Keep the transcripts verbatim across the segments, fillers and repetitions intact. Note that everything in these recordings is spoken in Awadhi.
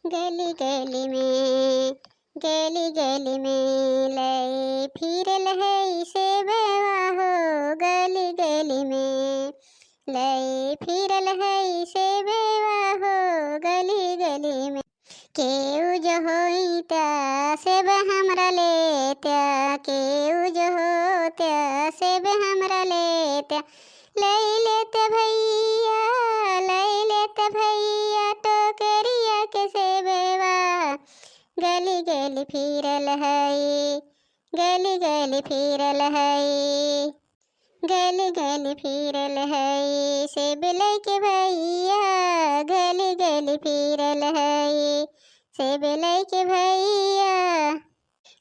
गली गली में, गली गली में लई फिरल है सेबवा हो, गली गली में लई फिरल है सेबवा हो, गली गली में। केहू जो होई त सेब हमरा लेत्या, केहू जो होत्या सेब हमरा लेत्या। लई लेत भैया, लई लेत भैया टोकरिया के सेबवा। गली गली फिरल हई, गली गली फिरल हई, गली गली फिरल हई सेब लइके भैया, गली गली फिरल हई सेब लइके भैया।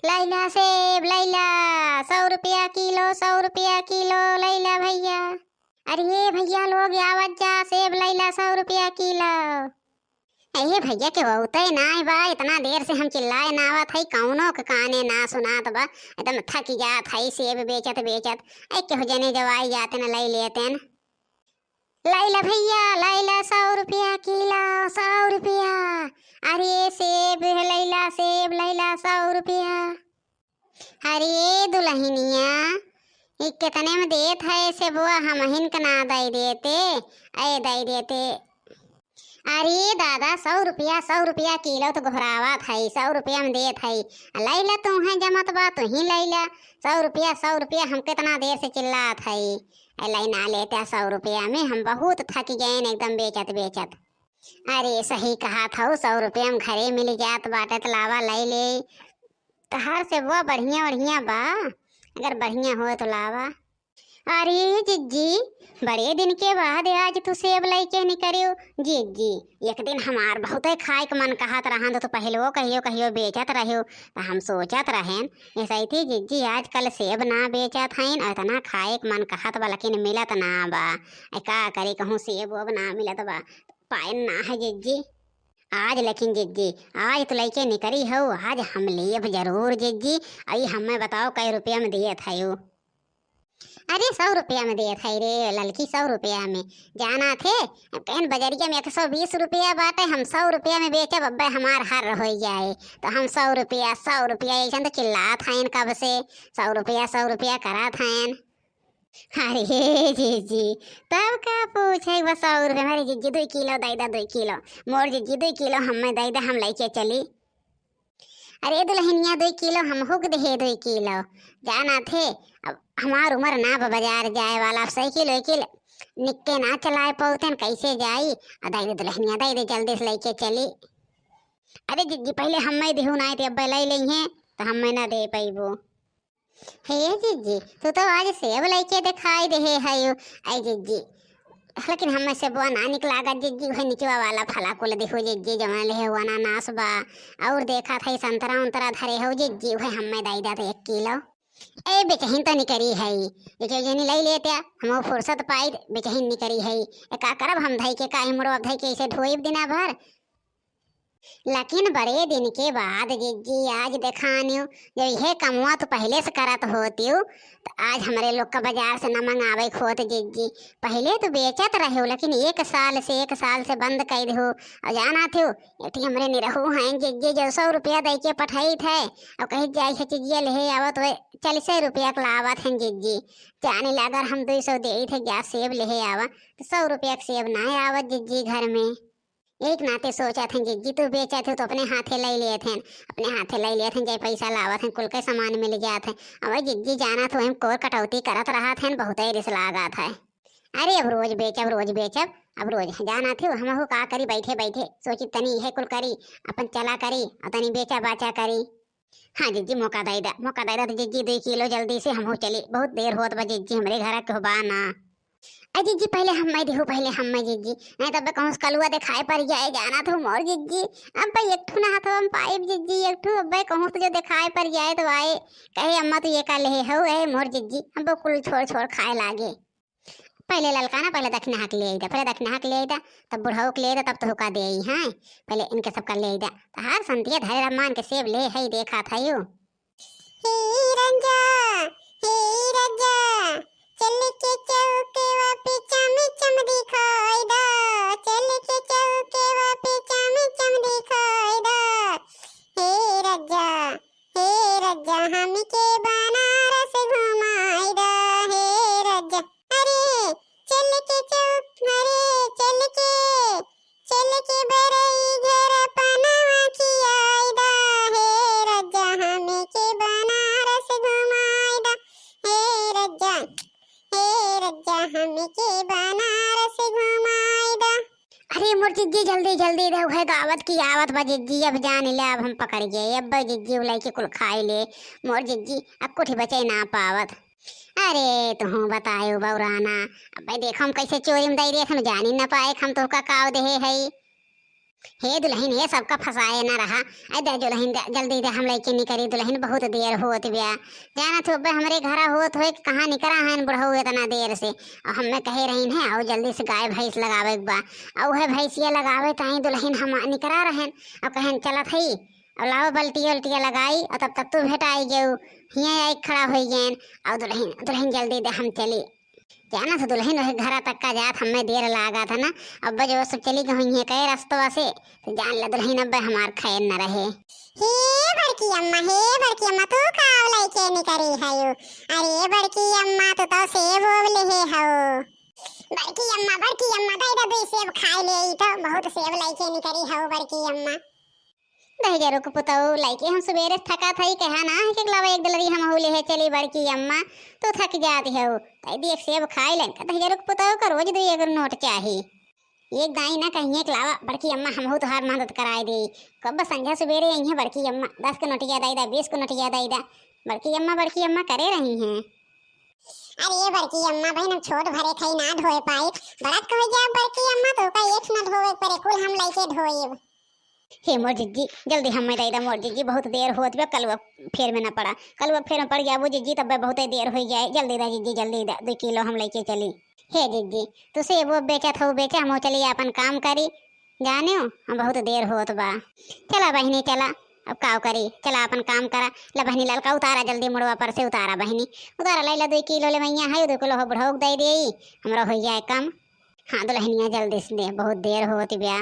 लैला सेब लैला, सौ रुपया किलो, सौ रुपया किलो लैला भैया। अरे ये भैया लोग आवत जा, सेब लैला सौ रुपया किलो। ए भैया के बहुते नाय बा, इतना देर से हम चिल्लाए ना आवत हई, कौनो के काने ना सुनात बा, एकदम थक जात हई सेब बेचत बेचत। ए केहू जने जब आई जाते न लई लेते न। लैला भैया, लैला सौ रुपया किलो, सौ रुपया। अरे सेब लैला, सेब लैला सौ रुपया। अरे दुलहिनिया, ई केतने में देत है सेबवा, हमहिन के ना दई देते, ए दई देते। अरे दादा, सौ रुपया, सौ रुपया किलो तो गोहरावत है, सौ रुपया में देत है। लैला तूहे जमत बा, तू ही लैला। सौ रुपया, सौ रुपया, हम केतना देर से चिल्लात है। ए लाई ना लेते सौ रुपया में, हम बहुत थक गए एकदम बेचत बेचत। अरे सही कहत हऊ, सौ रुपया में घरे मिल जात बाटे त लावा लई ले। तहार सेबवा बढ़िया बढ़िया बा, अगर बढ़िया होए तो लावा। अरे जिज्जी, बड़े दिन के बाद आज तू सेब लइके निकरियो। जिज्जी, एक दिन हमार बहुते खाए के मन कहत रहन, तो तू पहलवो कहियो कहियो बेचत रह्यो, त हम सोचत रहेन, ऐसे ही थी जिज्जी आजकल सेब ना बेचत हईन, और इतना खाए के मन कहत बा, लेकिन मिलत ना बा। ए का करी, कहूँ सेब ओब ना मिलत बा, पाइन ना है जिज्जी। आज लेकिन जिज्जी, आज तो लइके निकरी हऊ, आज हम लेब जरूर जिज्जी। आई हमें बताओ कै रुपया में दिए थायू? अरे सौ रुपया में दिए थाई रे ललकी, सौ रुपया में। जाना थे, अब कहन बजरिया में एक सौ बीस रुपया बाटे, हम सौ रुपया में बेचब, अब्बे हमार हर हो जाए। तो हम सौ रुपया, सौ रुपया ऐसन तो चिल्लात हईन कब से, सौ रुपया, सौ रुपया करत हईन। अरे जिज्जी, तब का पूछे बस सौ रुपया। अरे जिज्जी दुई किलो दे दा, दुई किलो। मोर जिज्जी दुई किलो हमें दे दा, हम लइके चली। अरे दुलहिनिया दुई किलो हमहू के देहे दुई किलो। जाना थे, अब हमार उमर ना बा बाजार जाए वाला, अब साइकिल वाइकिल निक्के ना चलाए पौतेन, कैसे जाई? आ दे दे दुलहिनिया, दे दे जल्दी से लइके चली। अरे जिज्जी पहले हमें देहू ना, ते अब्बे लई लेइहे, तो हमें ना दे पइबू। हे जिज्जी, तू तो आज सेब लइके दिखाई देहे हयू। ऐ जिज्जी, लेकिन हमें सेबवा ना निक लागत जिज्जी, वही निचवा वाला फला कुल देखो जिज्जी, जवन लेहे हुआ अनानास बा, और देखा था संतरा उंतरा धरे हो जिज्जी, वही हमें दई दा एक किलो। ए बेचहिन तो निकरी है, बेचे जनी लई लेते, हम फुर्सत पाई, बेचहिन निकरी है। ए का करब हम धई के, का इमरो अब धई के ऐसे ढोइब दिना भर। लेकिन बड़े दिन के बाद जिज्जी आज देखानियो, जब यह कमवा तो पहले से करत होतियो, तो आज हमरे लोग का बाजार से न मंगावे के होत जिज्जी। पहले तो बेचत रहे हो, लेकिन एक साल से, एक साल से बंद कर दे हो। और जाना थे, एक ठे हमरे निरहू हैं जिज्जी, जो सौ रुपया दे के पठाई थे, और कही जाई है चीजिया लेहे आवत हुए, चालीस रुपया के लावत हैं जिज्जी। जाने ला अगर हम दो सौ दे थे, गया सेब लेहे आवा, तो सौ रुपया के सेब ना आवत जिज्जी घर में। एक नाते सोचत हैं जिज्जी, तू बेचत हो तो अपने हाथे लई लेत हैं, अपने हाथे लई लेत हैं, जे पैसा लावत हैं कुल के सामान मिल जात है। अब जिज्जी जाना तो हम कोर कटौती करत रहत हैं, बहुत ही रिस लागत है। अरे अब रोज बेचब, रोज बेचब, अब रोज जाना थे हमहू का करी, बैठे बैठे सोची तनी यह कुल करी, अपन चला करी और तनी बेचा बाचा करी। हाँ जिज्जी, मौका दे दा, मौका दे दा, तो जिज्जी दुई किलो जल्दी से हमहू चली, बहुत देर होत बा जिज्जी, हमरे घर के बा ना। अ जिज्जी पहले हम्मे देहू, पहले हम्मे जिज्जी, नहीं तब कहूँ से कलुआ दिखाए पड़ जाए, जाना तो मोर जिज्जी। अब भाई एक ठू ना हाथवा में पाइब जिज्जी, एक ठू अब भाई कहूँ से जो दिखाए पड़ जाए तो आए, कहे अम्मा तू ये का लेहे हो, ए मोर जिज्जी, हम वो कुल छोड़ छोड़ खाए लागे। पहले ललका ना, पहले दक्षिणा के ले आई दा, पहले दक्षिणा के ले आई दा, तब बुढ़ऊ के ले आई दा, तब तो हुका दे आई, हाँ, पहले इनके सबका ले आई दा। तो हार संतिया धरे रमान के सेब ले है, देखा था यू। हे राजा, हे राजा, चल के चौकेवा पे चम चम दिखाई दा, चल के चौकेवा पे चम चम दिखाई जिज्जी जल्दी जल्दी दे, उहे गावत की आवत बा जिज्जी, अब जान ले, अब हम पकड़ गए, अब जिज्जी उलाई के कुल खाई ले, मोर जिज्जी अब कुछ बचे ना पावत। अरे तुहूँ बतायो बउराना, अब देखो हम कैसे चोरी में दई रहे, हम जानी न पाए, हम तोहका काव देहे हई। हे दुलहिन, हे सबका फंसाए न रहा। ऐ दे दुलहिन, दे, जल्दी दे, हम लइके निकरी दुलहिन, बहुत देर होत बिया। जानत हो अब्बे हमरे घरा होत होए कि कहाँ निकरा हन बुढ़ऊ इतना देर से। और हमें कहे रहीन है, आओ जल्दी से गाय भैंस लगावे के बा। और उहे भैंसिया लगावे ताई दुलहिन हम निकरा रहन। और कहन चलत हई, और लाओ बल्टिया उल्टिया लगाई, और तब तक तू भेटाई गेऊ, हियाँ आई खड़ा होई गएन। और दुलहिन, दुलहिन जल्दी दे, हम चली। जाना था दुलहिन, वही घरा तक का जात हमें देर लागा था ना। अब जो सब चली गई हुई है कई रस्तवा से, तो जान ले दुलहिन अब हमार खैर न रहे। हे बड़की अम्मा, हे बड़की अम्मा, तू का लइके निकरी हयो? अरे बड़की अम्मा, तू तो सेब ओब लेहे हयो। बड़की अम्मा, बड़की अम्मा, दे दे दुई सेब खाए ले, ई तो बहुत सेब लइके निकरी हयो बड़की अम्मा। दहिजरू के पुतऊ लइके हम सुबेरे से थका थई, कहा ना है कि लावा एक दुलरी हमहू लेहे चली बड़की अम्मा, तू थक जात हऊ, तई दी एक सेब खाई लेन। दहिजरू के पुतऊ का रोज दुई एक नोट चाही। एक दाई ना कहिए कि लावा बड़की अम्मा, हमहू तोहार मदद कराए दे। कब संझा सुबेरे आई है बड़की अम्मा, दस के नोटिया दई दा, बीस के नोटिया दई दा, बड़की अम्मा, बड़की अम्मा करे रही हैं। अरे बड़की अम्मा, बहन हम छोट भरे खई ना ढोए पाई, बड़ा कह गया बड़की अम्मा, तो का एक ना ढोवे परे, कुल हम लइके ढोएब। हे मोर जिज्जी, जल्दी हमें दे दा मोर जिज्जी, बहुत देर होत बा, कलवा फेर में न पड़ा, कलवा फेर में पड़ गया वो जिज्जी, तब बहुत देर हो जाए, जल्दी दा जिज्जी, जल्दी दा, दो किलो हम लइके चली। हे जिज्जी, तू सेब वो बेचत हो बेचा, हम चली अपन काम करी, जाने हो हम बहुत देर होत बा। चला बहिनी चला, अब काव करी, चला अपन काम करा। ला बहिनी ललका उतारा, जल्दी मुड़वा पर से उतारा बहिनी, उतारा, लैला दो किलो ले मैया है, दो किलो हो बुढ़ऊ के दे दे, हमरा हो जाए कम। हाँ दुलहनिया जल्दी से दे, बहुत देर होत बा।